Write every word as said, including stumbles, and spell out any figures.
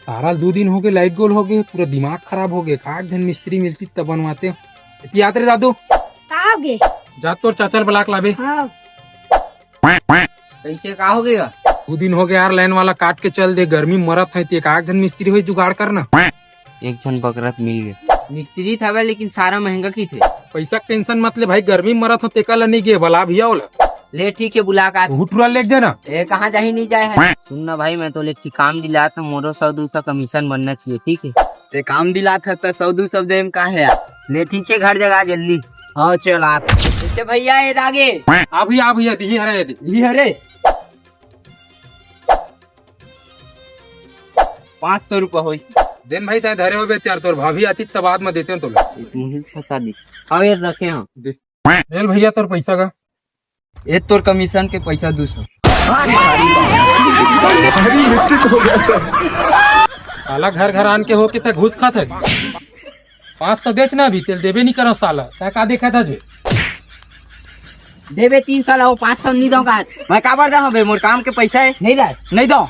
तारा दू दिन होगे, लाइट गोल होगे, पूरा दिमाग खराब होगे। का एक झन मिस्त्री मिलतिस त बनवातेंव। एती आत रे दादू। का होगे? जा तोर चाचा ल बला के लाबे। हाँ। कइसे, का होगे गा? दू दिन होगे यार, लाइन वाला काट के चल दे, गर्मी म मरत हंव, ते का एक झन मिस्त्री होही जुगाड़ कर ना। एक झन बकरा त मिल गे। मिस्त्री त हवय, लेकिन सारा महंगा कहिथे। पइसा के टेंशन मत ले भाई, गर्मी म मरत हंव, तेकर ले नइ गेंव, बला भइया ओला। ले ठीक हे, बुला के आत हंव। टुरा ल लेग देना। ए, कहाँ जाही, नइ जाय हे। सुन ना भाई, मैं तोला एक ठिन काम दिलात हंव, मोरो सौ दू सौ कमीशन बनना चाहिए, ठीक हे? ते काम दिलात हस त सौ दू सौ देम का हे यार? ले ठीक हे, घर जगा जल्दी। हाँ, चल आत हंव। ए भइया, ए दागे। आ भइया, आ भइया, दिही हरे, दिही हरे। पाँच सौ रुपया होइस। देन भाई, तैं धरे होबे, यार तोर भाभी आतिस त बाद म देतेंव तोला। एक मुहिम फंसा दी। हाँ, ये रखे हंव। दे। ले भइया तोर पइसा गा। ए तोर कमीशन के पइसा दू सौ। साला घर घर आन के हो के तैं घूस खात हस। पाँच सौ देच ना अभी, तेला देबे नइ करंव साला। तैं का देखत हस? देबे तीन सौ ला, वो पाँच सौ नइ दंव का? मैं काबर दंव बे, मोर काम के पइसा हे। नइ दंव। नइ दंव।